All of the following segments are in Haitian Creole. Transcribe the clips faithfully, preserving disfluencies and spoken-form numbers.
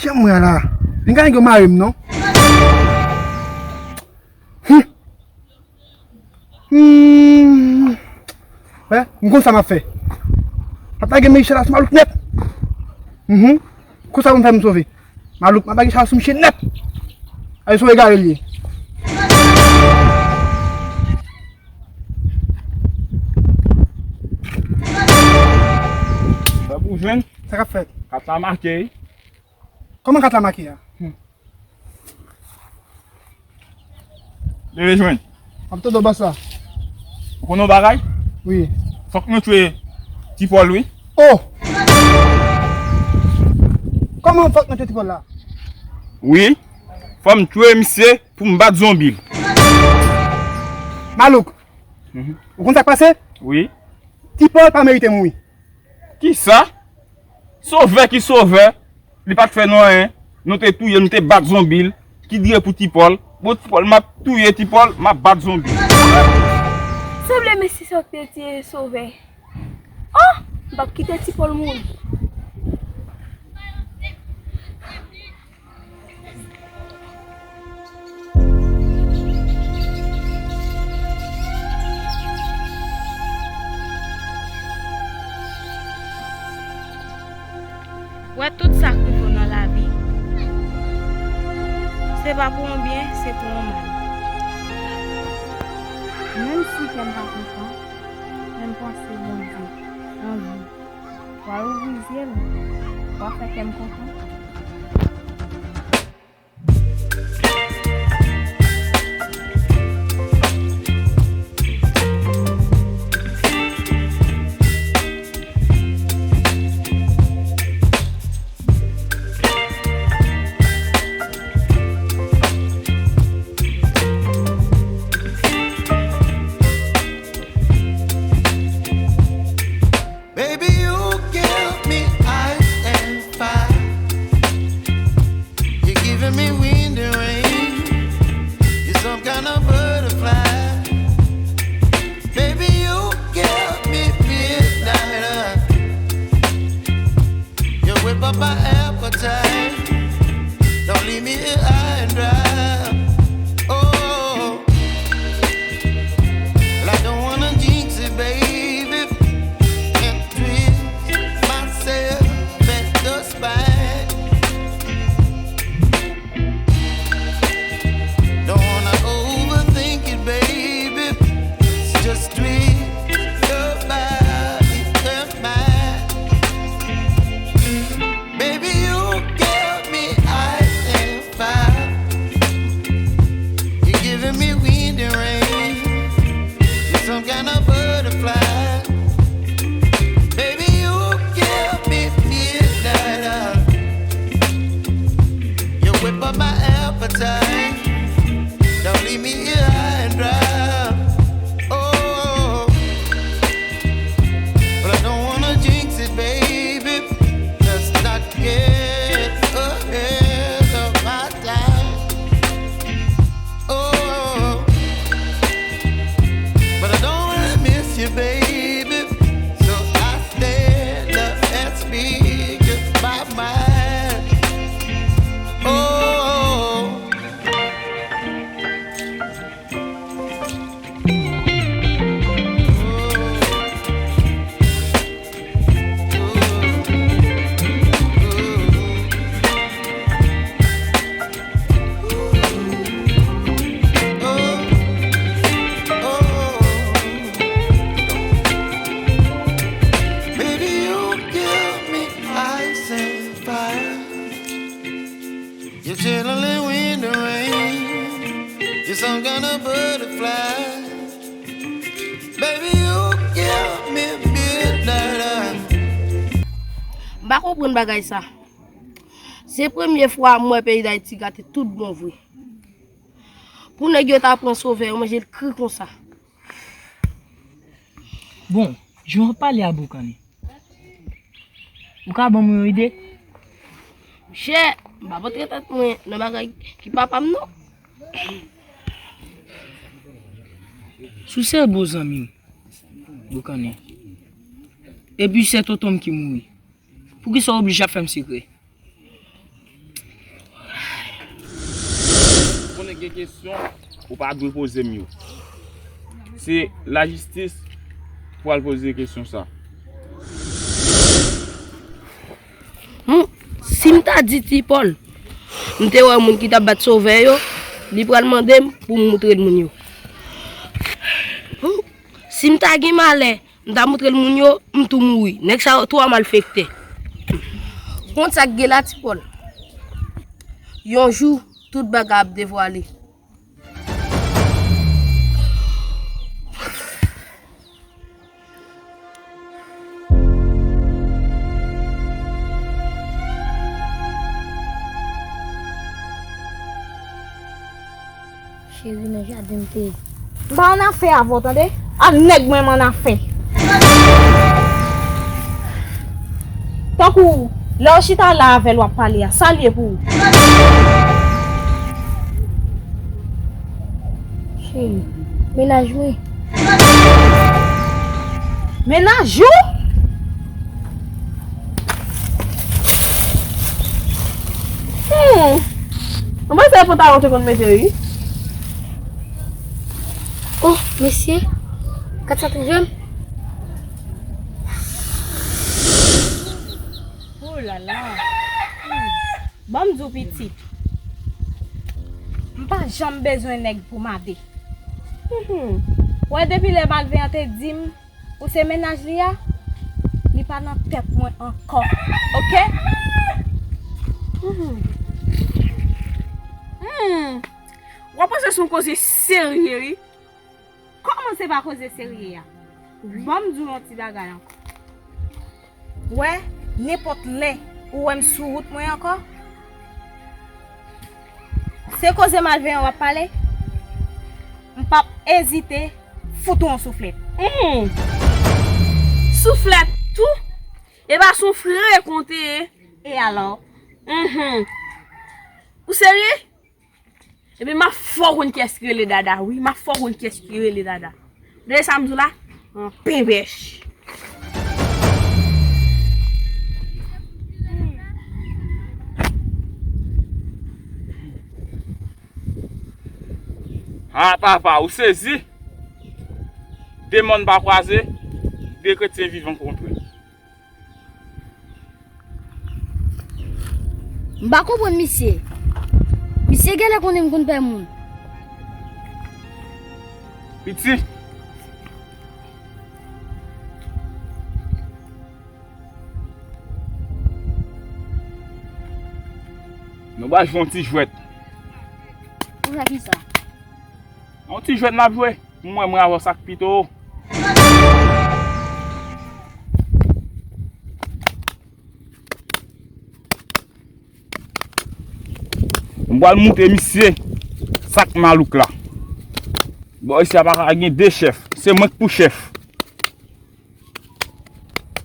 Kè m wè la. Vin ka nèg yo mare m non. Hmm. Hmm. Wè, m konn sa m ap fè. M ap lage men Richard la sou Malouk nèt. Mhm. Konsa pou m fè m sove. Malouk, m ap lage Richard la sou misye nèt. Ay, sou egare l ye. Sa pou jwenn? Sa k ap fèt? Kat la make, wi. Kòman kat la make a? Hmm. Leve jwenn. M ap tande w, bòs la. Ou konn yon bagay? Wi. Fòk nou tchwe Ti Pòl, wi. Oh! Kòman fòk nou tchwe Ti Pòl la? Wi. Fò m tchwe misye pou m bat zonbi l. Malouk. Mhm. Ou konn sa k pase? Wi. Ti Pòl pa merite mouri. Kisa? Sovè ki sovè, li pa t fè nou anyen. Nou te touye l, nou te bat zonbi l. Ki dire pou Ti Pòl? Bon, Ti Pòl, m ap touye Ti Pòl, m ap bat zonbi l. Sanble mesye sa te tiye sovè. Oh! M p ap kite Ti Pòl mouri. Wè tout sa k rive w nan lavi, se pa pou yon byen, se pou yon mal. Menm si kè m pa kontan, men m panse Bondye, yon jou, w a ouvri zye l, w a fè kè m kontan. Baby, you give me ice and fire. You're giving me wind and rain. You're some kind of butterfly. Baby, you give me midnight oil. You whip up my appetite. Don't leave me here high and dry. Oh, well, I don't wanna jinx it, baby, and twist myself at the spine. Don't wanna overthink it, baby. Just twist your body and mine. Baby, you give me ice and fire. You're giving me wind and rain. You're some kind of butterfly. Baby, you give me midnight oil. You whip up my appetite. Don't leave me here high and dry. Oh, but I don't wanna jinx it, baby. Let's not get ahead of my time. Oh, but I don't wanna miss you, baby. So I stand up and speak just my mind. Oh. Baby, you give me ice and fire. You're chilling in the rain. You're some kind of butterfly. Baby, you give me midnight oil. M pa konprann bagay sa. Se premye fwa m wè peyi Dayiti gate tout bon vre. Pou nèg yo ta pran sovè yo manje l kri konsa. Bon, jan w ap pale a Boukannen, ou ka ban mwen yon ide? Monchè, m p ap antre tèt mwen nan bagay ki pa pa m non. Si w se bon zanmi m, Boukannen, epi se tonton m ki mouri, poukisa w oblije ap fè m sekrè? Gen kesyon ou pa dwe poze m yo. Se lajistis pou al poze kesyon sa. Hmm, si m ta di Ti Pòl, m te wè moun ki t ap bat Sovè yo, li pral mande m pou m moutre l moun yo. Hmm, si m ta gen malè, m ta moutre l moun yo, m tou mouri. Nèg sa yo twò malfektè. Konn sa k gen la, Ti Pòl. Yon jou, tout bagay ap devwale. Cheri, nan jaden m te ye. M pa annafè avè w, tande? A nèg mwen m annafè. Tankou lè w chita la avè l w ap pale a, sa l ye pou ou? Cheri, mennaj mwen. Mennaj ou? Hmm. Mwen panse se pantalon te konn mete, wi. Oh, mesye. Kat sa te jwenn? Oh la la. Hmm. Ban m di w, pitit. M pa janm bezwen nèg pou made. Mhm. Wè, depi lè malveyan te di m ou se mennaj li a, li pa nan tèt mwen ankò. Oke? Mhm. Hmm. W ap panse se yon koze serye, wi. Kòmanse pa koze serye a. Wi. Ban m di w yon ti bagay ankò. Wè, nenpòt lè ou wè m sou wout mwen ankò, se koze malveyan w ap pale, m p ap ezite fout ou yon souflèt. Hmm. Souflèt tou? E pa sou frekan w te ye? E alò? Mhm. Ou serye? Epi m ap fè w konn kiyès ki rele Dada, wi. M ap fè w konn kiyès ki rele Dada. Ou tande sa m di w la? An penbèch. Ha, papa, ou sezi? De mòn pa kwaze, de kretyen vivan kontre. M pa konprann misye. Misye genlè konnen m konn pè moun. Piti. Nou ba jwe yon ti jwèt. Pou sa ki sa? Yon ti jwèt n ap jwe. Mwen, mwen avè w sa k pito. M pral moutre misye sa k malouk la. Bò isi a pa ka gen de chèf. Se mwen k pou chèf.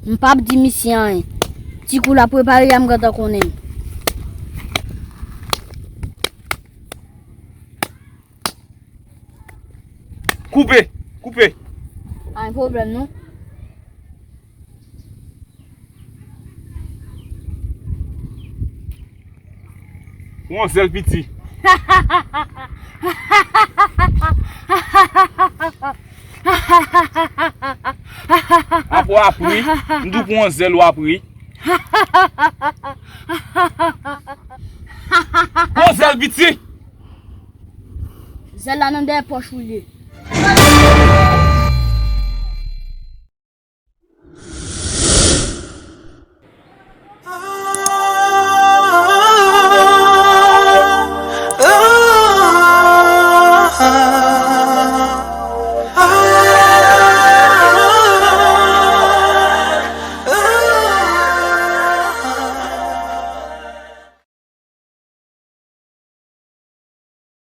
M p ap di misye anyen. Ti kou l ap prepare a, m gentan konnen. Koupe, koupe. Pa gen pwoblèm non. Yon zèl piti. Apre w ap ri, m di w pou yon zèl w ap ri. Yon zèl piti. Zèl la nan dèyè pòch ou l ye.